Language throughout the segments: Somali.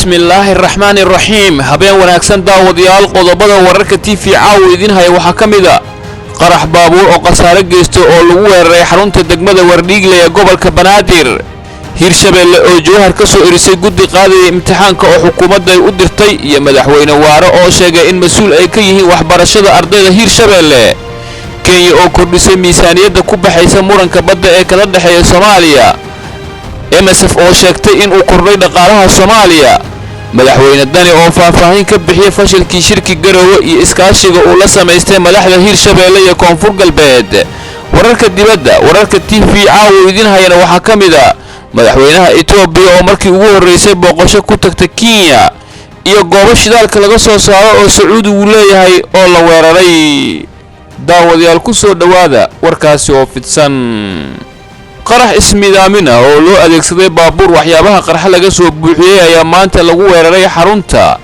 Bismillaahi raxmaani raxiim. Habeen wanaagsan daawadayaal. Qodobada wararka TV caawa idiin haya waxaa ka mid a qarax baabuur oo khasaare geysta oo lagu weeraray xarunta degmada Wardhiigle ee gobolka Banaadir. Hirshabeelle oo Jowhar ka soo erisay guddi qaadaya imtixaanka oo xukuumadda ay u dirtay, iyo madaxweyne Waare oo sheegay in mas-uul ay ka yihiin waxbarashada ardayda Hirshabeelle. Kenya oo kordhisay miisaaniyadda ku baxaysa muranka badda ee kala dhexeeya Soomaaliya. MSF oo sheegtay inuu kordhay dhaqaalaha Soomaaliya. Madaxweyne Dani oo faahfaahin ka bixiyey fashilkii shirki Garoowe iyo iskaashiga uu la samaystay madaxda Hirshabeelle iyo Koonfur Galbeed. Wararka dibadda, wararka TV caawa idiin hayana waxaa ka mid a madaxweynaha Etoobiya oo markii ugu horreysay booqasho ku tagta Kenya, iyo goobo shidaalka laga soo saaro oo Sacuudigu leeyahay oo la weeraray. Daawadayaal, ku soo dhowaada warkaasi oo fidsan. Qarax ismidaamin ah oo loo adeegsaday baabuur waxyaabaha qarxa laga soo buuxiyey ayaa maanta lagu weeraray xarunta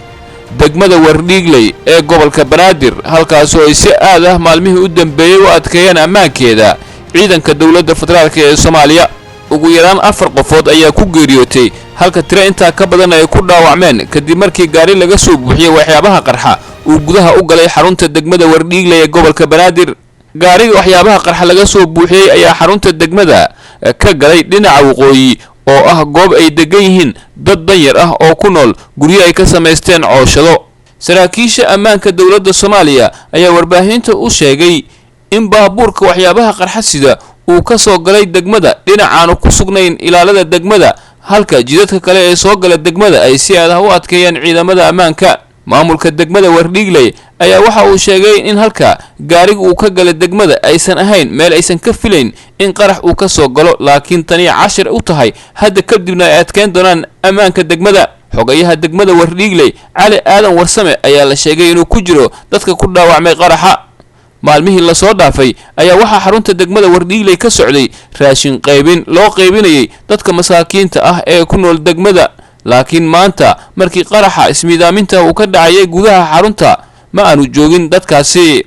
degmada Wardhiigley ee gobolka Banaadir, halkaasoo ay si aad ah maalmihii u dambeeyey u adkeeyeen ammaankeeda ciidanka dowladda federaalk ee Soomaaliya. Ugu yaraan 4 qofood ayaa ku geeriyootay, halka tiro intaa ka badan ay ku dhaawacmeen, kadib markii gaari laga soo buuxiyey waxyaabaha qarxa uu gudaha u galay xarunta degmada Wardhiigley ee gobolka Banaadir. Gaariga waxyaabaha qarxa laga soo buuxiyey ayaa xarunta degmada ka galay dhinaca waqooyi, oo ah goob ay degan yihiin dad danyar ah oo ku nool guryo ay ka samaysteen cooshado. Saraakiisha ammaanka dowladda Soomaaliya ayaa warbaahinta u sheegay in baabuurka waxyaabaha qarxa sida uu ka soo galay degmada dhinacaanu ku sugnayn ilaalada degmada, halka jidadka kale ee soo gala degmada ay si aad ah u adkeeyeen ciidamada ammaanka. Maamulka degmada Wardhiigley ayaa waxa uu sheegay in halka gaariga uu ka galay degmada aysan ahayn meel aysan ka filayn in qarax uu ka soo galo, laakiin tani cashir u tahay, hadda kadibna ay adkeyn doonaan ammaanka degmada. Xogayaha degmada Wardhiigley Cali Aadan Warsame ayaa la sheegay inuu ku jiro dadka ku dhaawacmay qaraxa. Maalmihii lasoo dhaafay ayaa waxaa xarunta degmada Wardhiigley ka socday raashin qaybin loo qaybinayay dadka masaakiinta ah ee ku nool degmada, laakiin maanta markii qaraxa ismiidaaminta uu ka dhacayay gudaha xarunta ma aanu joogin dadkaasi.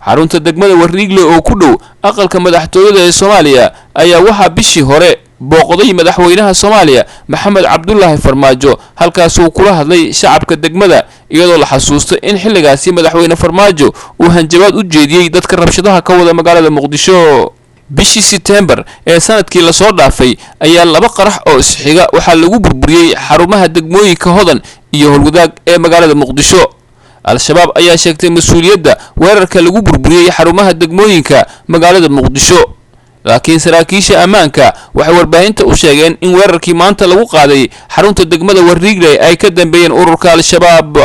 Xarunta degmada Wardhiigle oo ku dhow aqalka madaxtooyada ee Soomaaliya ayaa waxaa bishii hore booqday madaxweynaha Soomaaliya Maxamed Cabdulaahi Farmaajo, halkaasuu kula hadlay shacabka degmada, iyadoo la xasuusto in xilligaasi madaxweyne Farmaajo uu hanjabaad u jeediyey dadka rabshadaha ka wada magaalada Muqdisho. Bishii Setembar ee sanadkii lasoo dhaafay ayaa 2 qarax oo isxiga waxaa lagu burburiyey xarumaha degmooyinka Hodan iyo Howlwadaag ee magaalada Muqdisho. Al-Shabaab ayaa sheegtay mas-uuliyadda weerarka lagu burburiyey xarumaha degmooyinka magaalada Muqdisho, laakiin saraakiisha ammaanka waxay warbaahinta u sheegeen in weerarkii maanta lagu qaaday xarunta degmada Wardhiigley ay ka dambeeyeen ururka Al-Shabaab.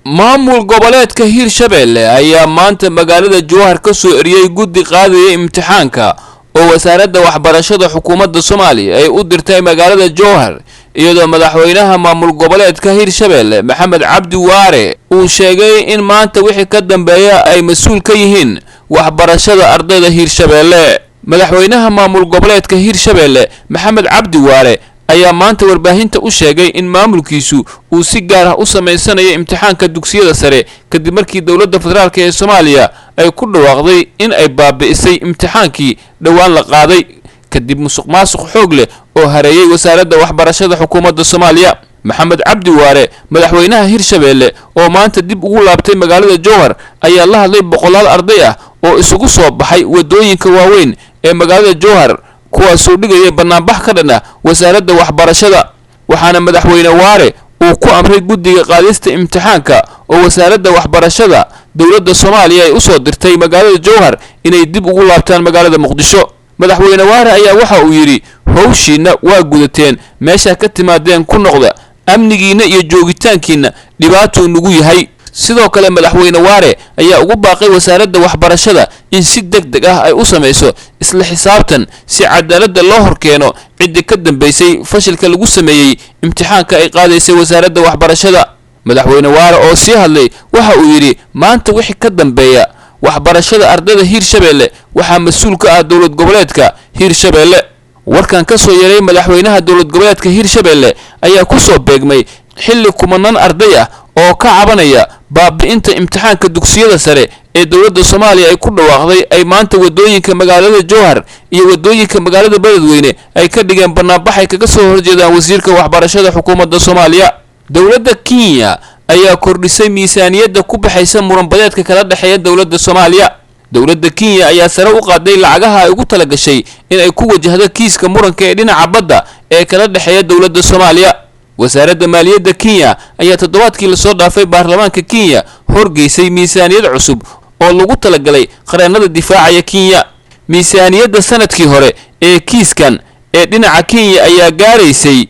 Maamul goboleedka Hirshabeelle ayaa maanta magaalada Jowhar ka soo eriyey guddi qaadaya imtixaanka oo wasaaradda waxbarashada xukuumadda Soomaaliya ay u dirtay magaalada Jowhar, iyadoo madaxweynaha maamul goboleedka Hirshabeelle Maxamed Cabdi Waare uu sheegay in maanta wixii ka dambeeya ay mas-uul ka yihiin waxbarashada ardayda Hirshabeelle. Madaxweynaha maamul goboleedka Hirshabeelle Maxamed Cabdi Waare ayaa maanta warbaahinta u sheegay in maamulkiisu uu si gaar ah u samaysanayo imtixaanka dugsiyada sare, kadib markii dowladda federaalk ee Soomaaliya ay ku dhawaaqday in ay baabi'isay imtixaankii dhowaan la qaaday kadib musuq maasuq xoog leh oo hareeyey wasaaradda waxbarashada xukuumadda Soomaaliya. Maxamed Cabdi Waare, madaxweynaha Hirshabeelle oo maanta dib ugu laabtay magaalada Jowhar, ayaa la hadlay boqolaal arday ah oo isugu soo baxay waddooyinka waaweyn ee magaalada Jowhar, kuwaasoo dhigaya banaanbax ka dhan ah wasaaradda waxbarashada. Waxaana madaxweyne Waare uu ku amray guddiga qaadista imtixaanka oo wasaaradda waxbarashada dowladda Soomaaliya ay usoo dirtay magaalada Jowhar inay dib ugu laabtaan magaalada Muqdisho. Madaxweyne Waare ayaa waxa uu yidhi: howshiinna waa gudateen, meeshaa ka timaadeen ku noqda, amnigiinna iyo joogitaankiinna dhibaatuu nagu yahay. Sidoo kale madaxweyne Waare ayaa ugu baaqay wasaaradda waxbarashada in si deg deg ah ay u samayso isla xisaabtan si cadaaladda loo horkeeno ciddii ka dambeysay fashilka lagu sameeyey imtixaanka ay qaadaysay wasaaradda waxbarashada. Madaxweyne Waare oo sii hadlay waxa uu yidhi: maanta wixii ka dambeeya waxbarashada ardayda Hirshabeelle waxaa mas-uul ka ah dowlad goboleedka Hirshabeelle. Warkan ka soo yeeray madaxweynaha dowlad goboleedka Hirshabeelle ayaa ku soo beegmay xilli kumanaan arday ah oo ka cabanaya baabi'inta imtixaanka dugsiyada sare ee dowladda Soomaaliya ay ku dhawaaqday ay maanta waddooyinka magaalada Jowhar iyo waddooyinka magaalada Beledweyne ay ka dhigeen banaanbax ay kaga soo horjeedaan wasiirka waxbarashada xukuumadda Soomaaliya. Dowladda Kenya ayaa kordhisay miisaaniyadda ku baxaysa muranbadeedka kala dhexeeya dowladda Soomaaliya. Dowladda Kenya ayaa sare u qaaday lacagaha ay ugu talagashay in ay ku wajahdo kiiska muranka ee dhinaca badda ee kala dhexeeya dowladda Soomaaliya. Wasaaradda maaliyadda Kenya ayaa toddobaadkii lasoo dhaafay baarlamaanka Kenya horgeysay miisaaniyad cusub oo lagu talagalay qareennada difaacaya Kenya. Miisaaniyadda sanadkii hore ee kiiskan ee dhinaca Kenya ayaa gaaraysay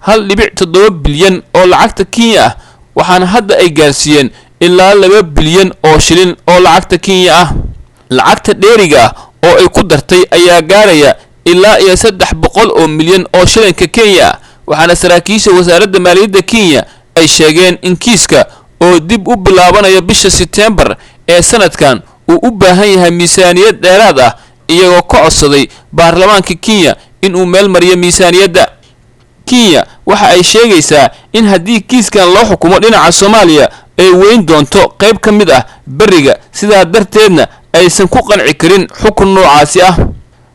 1.7 bilyan oo lacagta Kenya ah, waxaana hadda ay gaarsiiyeen ilaa 2 bilyan oo shilin oo lacagta Kenya ah. Lacagta dheeriga ah oo ay ku dartay ayaa gaaraya ilaa iyo 300 oo milyan oo shilinka Kenya ah, waxaana saraakiisha wasaaradda maaliyadda Kenya ay sheegeen in kiiska oo dib u bilaabanayo bisha Setembar ee sanadkan uu u baahan yahay miisaaniyad dheeraad ah, iyagoo ka codsaday baarlamaanka Kenya inuu meel mariyo miisaaniyadda. Kenya waxa ay sheegaysaa in haddii kiiskan loo xukumo dhinaca Soomaaliya ay weyn doonto qayb ka mid ah beriga, sidaa darteedna aysan ku qanci karin xukun noocaasi ah.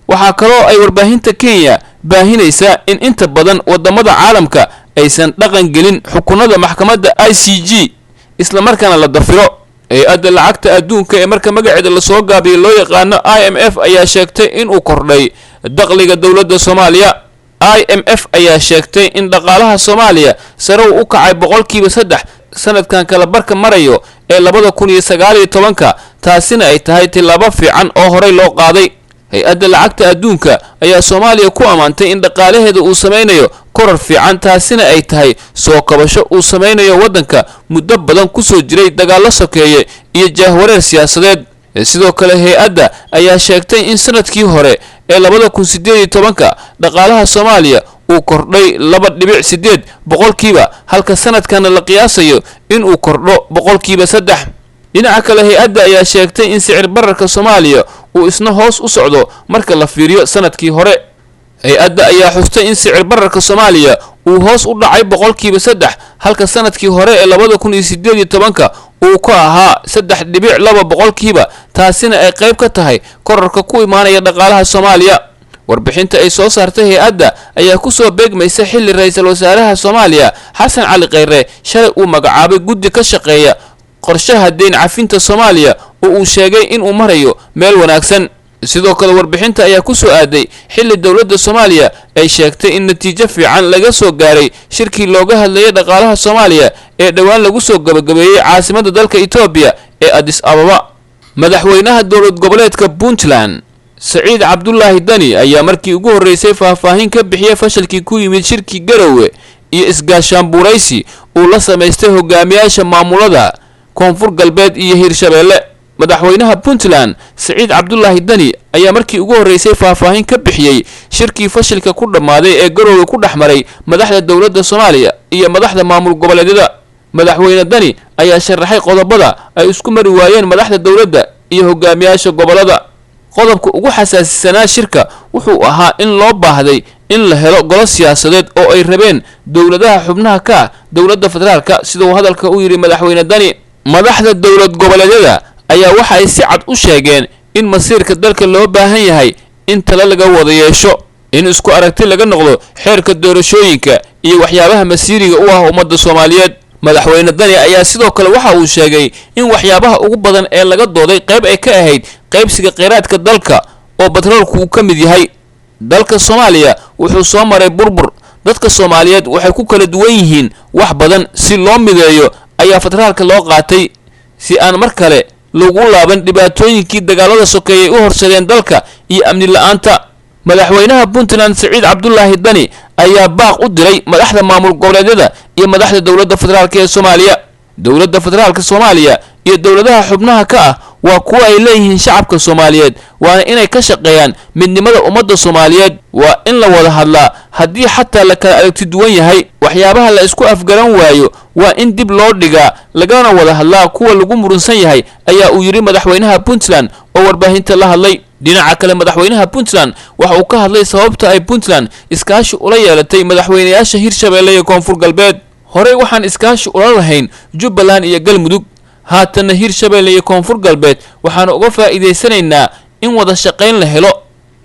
Waxaa kaloo ay warbaahinta Kenya baahinaysaa in inta badan wadamada caalamka aysan dhaqan gelin xukunada maxkamadda ICJ, islamarkaana la dafiro. Hay-adda lacagta adduunka ee marka magaceeda lasoo gaabiyay loo yaqaano IMF ayaa sheegtay inuu kordhay dakhliga dowladda Soomaaliya. IMF ayaa sheegtay in dhaqaalaha Soomaaliya sare uu u kacay 3% sanadkan kala barka marayo ee 2019-ka, taasina ay tahay tillaabo fiican oo horey loo qaaday. Hay-adda lacagta adduunka ayaa Soomaaliya ku ammaantay in dhaqaalaheeda uu samaynayo korar fiican, taasina ay tahay soo kabasho uu samaynayo waddanka muddo badan kusoo jiray dagaallo sokeeye iyo jaahwareer siyaasadeed. Sidoo kale hay-adda ayaa sheegtay in sanadkii hore ee 2018-ka dhaqaalaha Soomaaliya uu kordhay 2.8%, halka sanadkana la qiyaasayo inuu kordho 3%. Dhinaca kale hay-adda ayaa sheegtay in sicir bararka Soomaaliya uu isna hoos u socdo marka la fiiriyo sanadkii hore. Hay-adda ayaa xustay in sicir bararka Soomaaliya uu hoos u dhacay 3%, halka sanadkii hore ee 2018-ka uu ka ahaa 3.2%, taasina ay qayb ka tahay korarka ku imaanaya dhaqaalaha Soomaaliya. Warbixinta ay soo saartay hay-adda ayaa kusoo beegmaysa xilli ra-iisul wasaaraha Soomaaliya Xasan Cali Kheyre shalay uu magacaabay guddi ka shaqeeya qorshaha deyn cafinta Soomaaliya oo uu sheegay inuu marayo meel wanaagsan. Sidoo kale warbixinta ayaa ku soo aaday xilli dowladda Soomaaliya ay sheegtay in natiijo fiican laga soo gaaray shirkii looga hadlayay dhaqaalaha Soomaaliya ee dhowaan lagu soo gabagabeeyey caasimadda dalka Itoobiya ee Addis Ababa. Madaxweynaha dowlad goboleedka Puntland Saciid Cabdulaahi Dani ayaa markii ugu horreysay faahfaahin ka bixiyey fashalkii ku yimid shirkii Garowe iyo isgaashaanbuuraysi uu la samaystay hogaamiyaasha maamulada Koonfur Galbeed iyo Hirshabeelle. Madaxweynaha Puntland Saciid Cabdulaahi Dani ayaa markii ugu horreysay faahfaahin ka bixiyey shirkii fashilka ku dhammaaday ee Garowe ku dhex maray madaxda dowladda Soomaaliya iyo madaxda maamul goboleedyada. Madaxweyne Dani ayaa sharaxay qodobada ay isku mari waayeen madaxda dowladda iyo hogaamiyaasha gobolada. Qodobka ugu xasaasisanaa shirka wuxuu ahaa in loo baahday in la helo golo siyaasadeed oo ay rabeen dowladaha xubnaha ka ah dowladda federaalka, sida uu hadalka u yidhi madaxweyne Dani. Madaxda dowlad goboleedyada ayaa waxa ay si cad u sheegeen in masiirka dalka loo baahan yahay in talo laga wada yeesho, in isku aragti laga noqdo xeerka doorashooyinka iyo waxyaabaha masiiriga u ah ummadda Soomaaliyeed. Madaxweyne Dani ayaa sidoo kale waxa uu sheegay in waxyaabaha ugu badan ee laga dooday qayb ay ka ahayd qaybsiga kheyraadka dalka oo batroolku uu ka mid yahay. Dalka Soomaaliya wuxuu soo maray burbur, dadka Soomaaliyeed waxay ku kala duwan yihiin wax badan, si loo mideeyo ayaa federaalka loo qaatay si aan mar kale lagu laaban dhibaatooyinkii dagaalada sokeeyay u horsadeen dalka iyo amni la-aanta. Madaxweynaha Puntland Saciid Cabdulaahi Dani ayaa baaq u diray madaxda maamul goboleedyada iyo madaxda dowladda federaalk ee Soomaaliya. Dowladda federaalka Soomaaliya iyo dowladaha xubnaha ka ah waa kuwa ay leeyihiin shacabka Soomaaliyeed, waana inay ka shaqeeyaan midnimada ummadda Soomaaliyeed. Waa in la wada hadlaa haddii xataa la kala aragti duwan yahay. Waxyaabaha la isku afgaran waayo waa in dib loo dhigaa lagana wada hadlaa kuwa lagu murunsan yahay, ayaa uu yidhi madaxweynaha Puntland oo warbaahinta la hadlay. Dhinaca kale madaxweynaha Puntland waxa uu ka hadlay sababta ay Puntland iskaashi ula yeelatay madaxweynayaasha Hirshabeelle iyo Koonfur Galbeed. Horey waxaan iskaashi ula lahayn Jubbaland iyo Galmudug, haatanna Hirshabeelle iyo Koonfur Galbeed waxaanu uga faa'iidaysanaynaa in wada shaqayn la helo.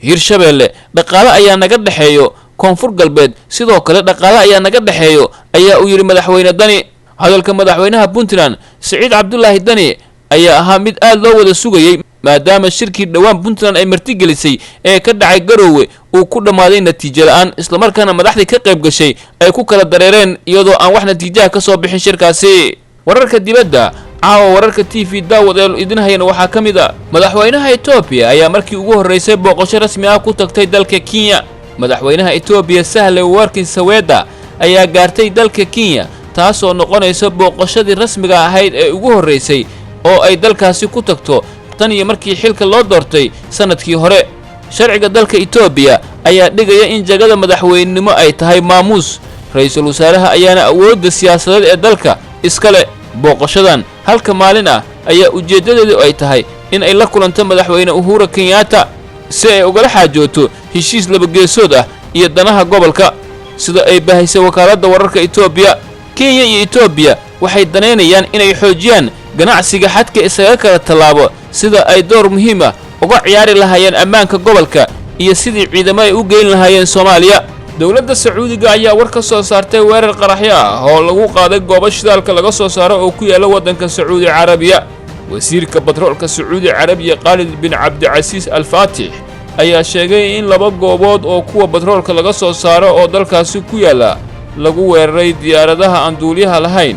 Hirshabeelle dhaqaale ayaa naga dhexeeyo, Koonfur Galbeed. Sidoo kale dhaqaale ayaa naga dhexeeyo, ayaa uu yidhi Madaxweyne Dani. Hadalka madaxweynaha Puntland Siciid Cabdulaahi Dani ayaa ahaa mid aad loo wada sugayey, maadaama shirkii dhowaan Puntland ay martigelisay ee ka dhacay Garoowe uu ku dhammaaday natiijo la-aan, islamarkaana madaxdii ka qayb gashay ay ku kala dareereen iyadoo aan wax natiijaha ka soo bixin shirkaasi. Wararka dibadda caawa wararka TV daawadeel idin hayana waxaa ka mid a: madaxweynaha Etoobiya ayaa markii ugu horreysay booqasho rasmi ah ku tagtay dalka Kenya. Madaxweynaha Etoobiya Sahle Warkin Saweda ayaa gaartay dalka Kenya, taasoo noqonaysa booqashadii rasmiga ahayd ee ugu horreysay oo ay dalkaasi ku tagto tan iyo markii xilka loo doortay sannadkii hore. Sharciga dalka Etoobiya ayaa dhigaya in jagada madaxweynenimo ay tahay maamuus, ra-iisul wasaaraha ayaana awoodda siyaasadeed ee dalka iskale. Booqashadan halka maalin ah ayaa ujeeddadeedu ay tahay in ay la kulanto Madaxweyne Uhura Kenyatta si ay ugala xaajooto heshiis labageesood ah iyo danaha gobolka, sida ay bahisay wakaaladda wararka Etoobiya. Kenya iyo Etoobiya waxay danaynayaan inay xoojiyaan ganacsiga xadka isaga kala tallaabo, sida ay door muhiim ah uga ciyaari lahaayeen ammaanka gobolka iyo sidii ciidamo ay u geyn lahaayeen Soomaaliya. Dowladda Sacuudiga ayaa war ka soo saartay weerar qaraxyo ah oo lagu qaaday goobo shidaalka laga soo saaro oo ku yaalla waddanka Sacuudi Carabiya. Wasiirka batroolka Sacuudi Carabiya Khaalid bin Cabdicasiis Al Faatix ayaa sheegay in laba goobood oo kuwa batroolka laga soo saaro oo dalkaasi ku yaalla lagu weeraray diyaaradaha aan duuliyaha lahayn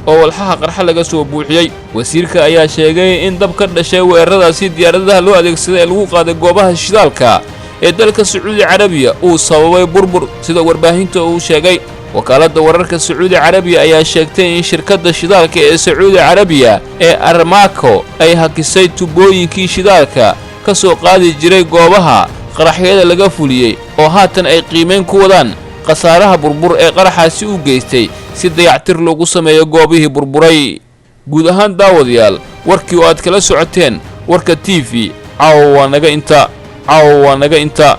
oo walxaha qarxa laga soo buuxiyey. Wasiirka ayaa sheegay in dab ka dhashay weeraradaasi diyaaradaha loo adeegsaday ee lagu qaaday goobaha shidaalka ee dalka Sacuudi Carabiya uu sababay burbur, sida warbaahinta uu sheegay. Wakaaladda wararka Sacuudi Carabiya ayaa sheegtay in shirkadda shidaalka ee Sacuudi Carabiya ee Armako ay hakisay tubooyinkii shidaalka ka soo qaadi jiray goobaha qaraxyada laga fuliyey, oo haatan ay qiimayn ku wadaan khasaaraha burbur ee qaraxaasi u geystay si dayactir loogu sameeyo goobihii burburay. Guud ahaan daawadayaal, warkii oo aad kala socoteen warka TV caawa waa naga inta, caawa waa naga inta.